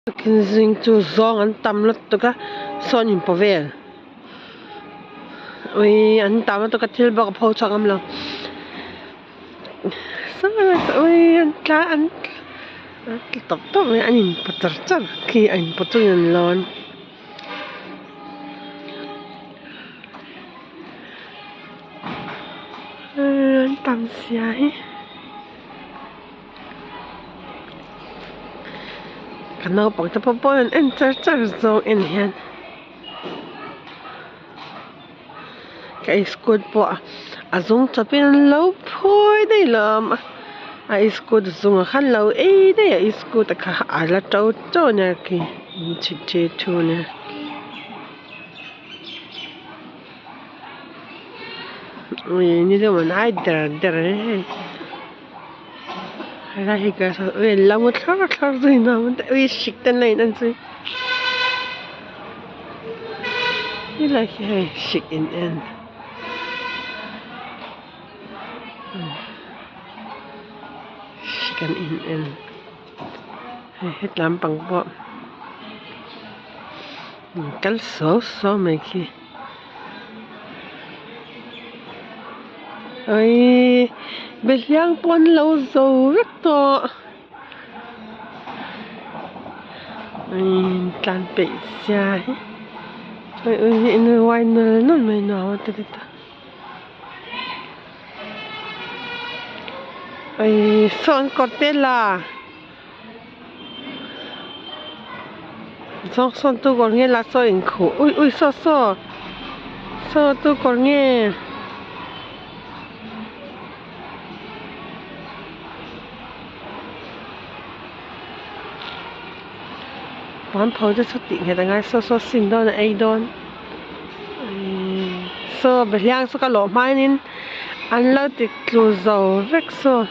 Zing chu zawng an tam lutuk a sawn in paw vel ui an tam lutuk a thil bawk a pho chhuak ngam lo ui an tla an tla tawp tawp mai an in paw char char khi a in paw chungin an lawn. An tam sia hi. Ka naupang te pawh pawh an en char char zawng en hian ka iskut pawh a zung chawpin an lo phawi daih lo a a iskut zungah khan lo ei daih a iskut a kha a la to to ania khi chhit thu ania. Ui ni deuh an ai der der a hei. Helai hi ka ui an lo ngaw thlar thlar zui na ui hrik te an la in en zui helai hi hei hrik in en hrik an in en hei hetlam pang pawh kal suau suau mai khi. Aii behliang pawh an lo zo vek tawh aii tlan peih sia hi ui ui uai nal nal mai nuam a ti ta aii saw an kawr te la. Saw sawn tu kawr nge la saw inkhuh ui ui saw saw saw tu kawr nge puan pho te saw tih nghet angai saw saw sin dawn a ei dawn saw behliang saw ka lawh hmain an lo ti tlu zo vek saw.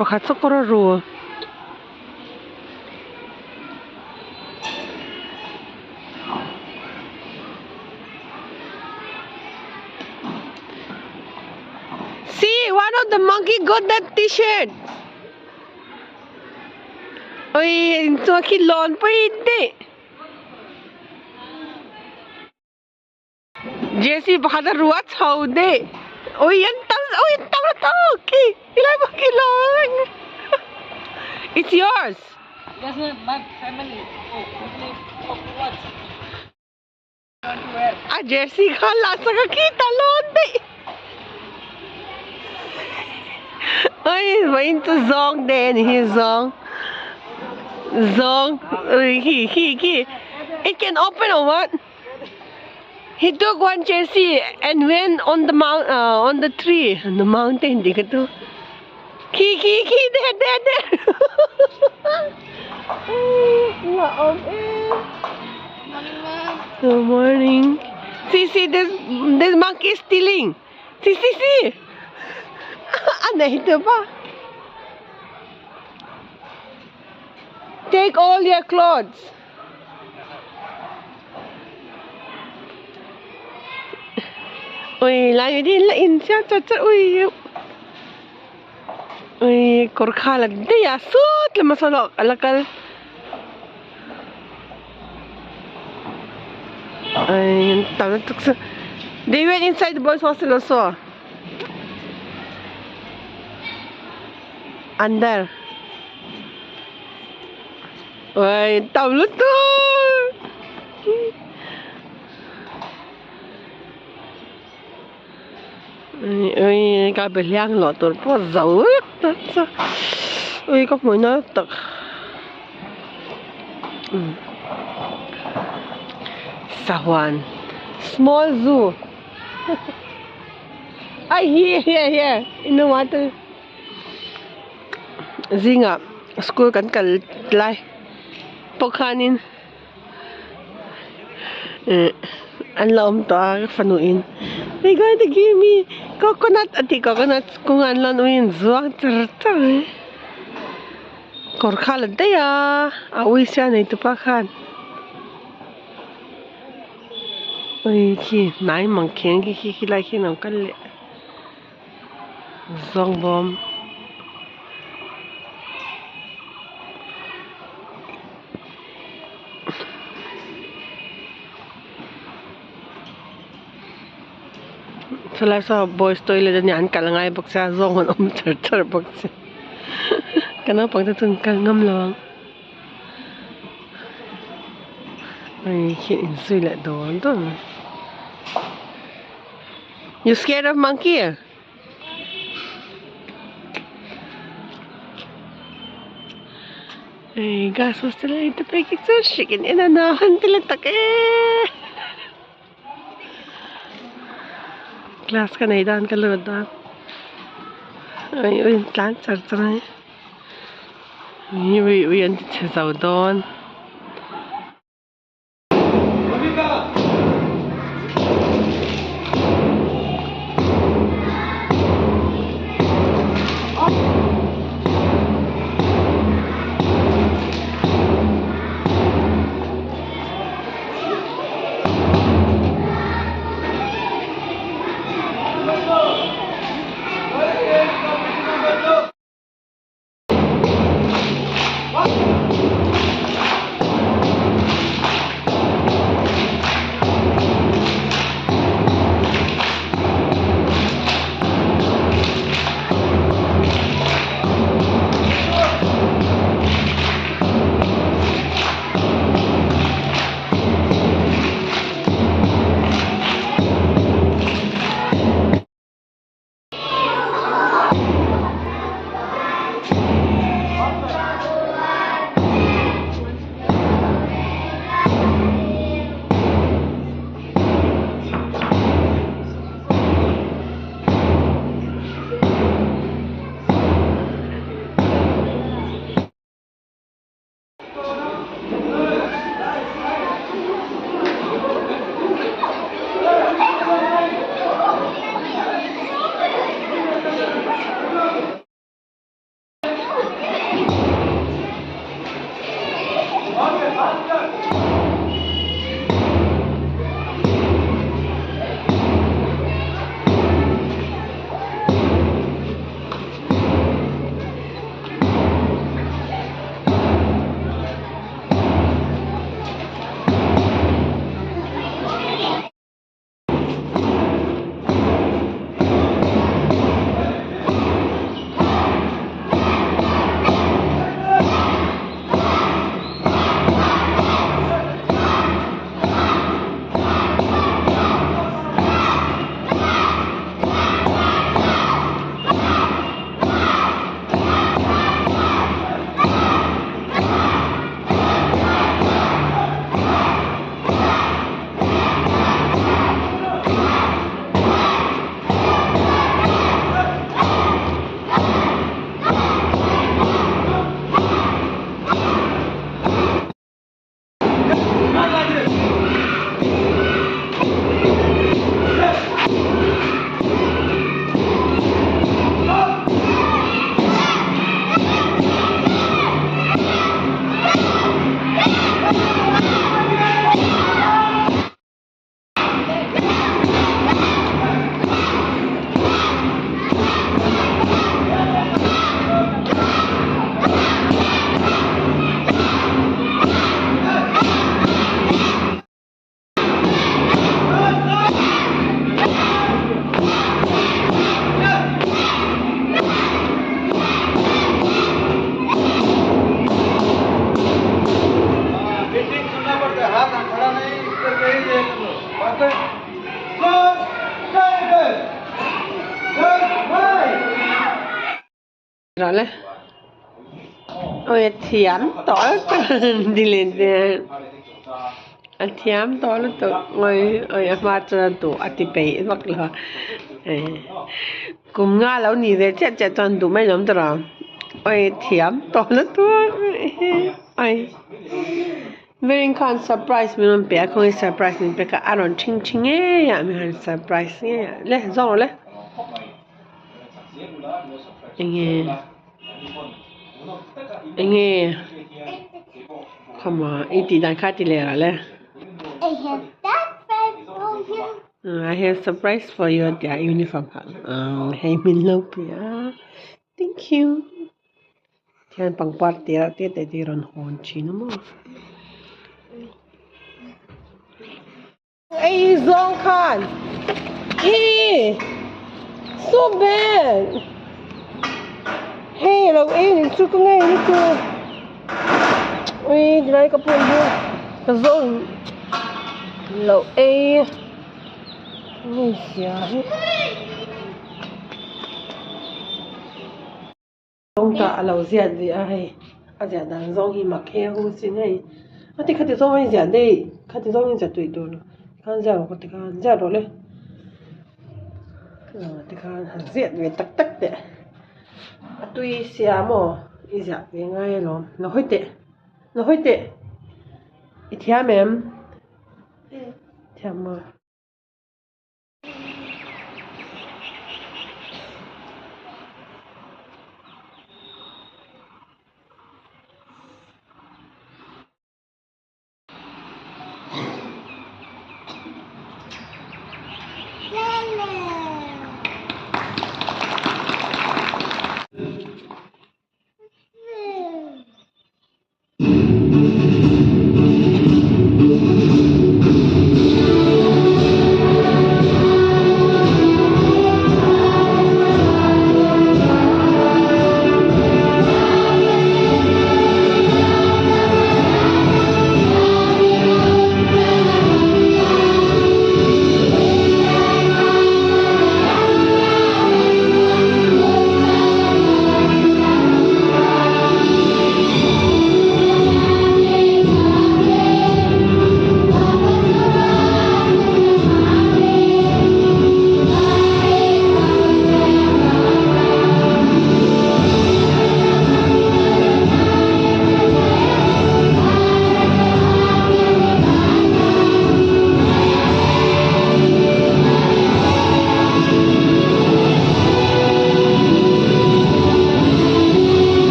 Pakhat chu kawr a ru. See, one of the monkey got that t-shirt. Oi, chuan khi lawn pui daih. Jesse pakhat a ruah chho daih ui an tam ui an tam lutuk khi helai pawh khi lawng it's yours That's not my family. Oh, family of what? A jersey kha la sak a khi ta lawn daih ui vawiin chu zawng te a ni hi zawng zawng ui khi khi khi it can open or what He took one jersey and went on the mount uh, on the tree on the mountain di ka tu. Khi khi khi there there there. Good morning. See see this this monkey is stealing. See see see. Ano ito pa? Take all your clothes. Ui lai din la in cha cha cha ui ui kawr kha la daih a sawt lama sawn a la kal ai an tam lutuk chu they went inside the boys hostel also under. Ui tam lutuk ui ui ka be hliang loh tur pawh zo vek ta chu ui ka hmuh nal tak sahuan small zoo ai here here here in the water. Zingah school kan kal lai pawh khanin eh an la awm tawh a ka fanu in they going to give me coconut a ti coconut kawng an la nuiin zuang char char mai kawr kha la daih a a uisa nei tupa khan ui khi hnai mang kheng khi khi lai khian a lo kal leh. Zawng bawm. Chulai saw boys toilet ania an kal ngai bawk sia zawng an awm char char bawk sia ka naupang te chu an kal ngam lo ang hei khi inzui leh dawn dawn mai you scared of monkey? Hei gas hostel a inte phei khi chu hrik in en a nuam han ti la tak e class ka nei dan ka lut dan ui ui tlan char char a ni ui ui an ti chhe zo dawn. Rồi le oi a thiam tawh lutuk a thiam tawh lutuk oi oi a hma chuan a duh a ti peih vak lo a kum nga lo nih ve chiah chiah chuan duh mai lawm tawh ang oi thiam tawh lutuk oi Vawiin khan surprise min rawn pe a khawnge surprise min pek a a rawn thing thi ngei ah mi han surprise ngei ah le zawng rawh le enge enge khama i tih dan kha ti leh rawh le. I have surprise for you tia uniform ha hei min lo pe a thank you thian pangpar te reuh te te te rawn hawn thin a maw. Ei zawng khan ih so bad hei lo ei ni chu ka ngei lutuk ui tilai ka pawh hi ka zawng lo ei ngei sia hi. Zawng tah a lo ziat ve a hei a ziah dan zawng hi mak he hu sin hei a ti khati zawng a inziah daih khati zawng in ziah tawih tur khan ziah rawh ka ti khan ziah rawh le tikhan han ziat ve tak tak teh a tui sia maw i ziah ve ngai alawm la hawi teh la hawi teh i thiam em thiam maw.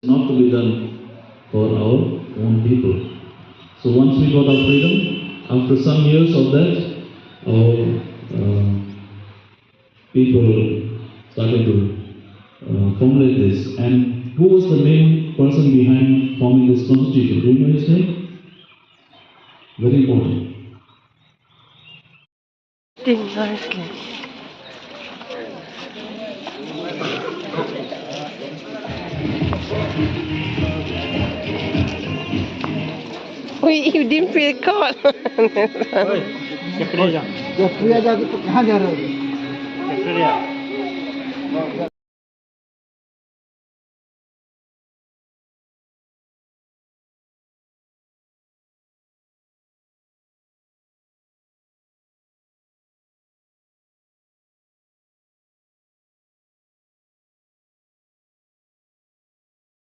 Not to be done for our own people. So once we got our freedom, after some years of that, our uh, people started to uh, formulate this. And who was the main person behind forming this constitution? Do you know his name? Very important. Sitting nicely. Wait, you didn't feel caught. कहाँ जा रहे हो?